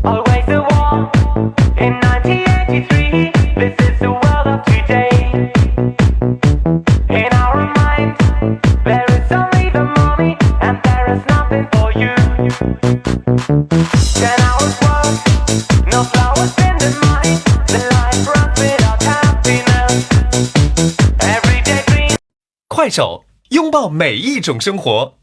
Always the war in nineteen eighty-three. This is the world of today. In our mind, there is only the money, and there is nothing for you. Ten hours work, no flowers in the mind. The life runs without happiness. Everyday dream. 快手，拥抱每一种生活。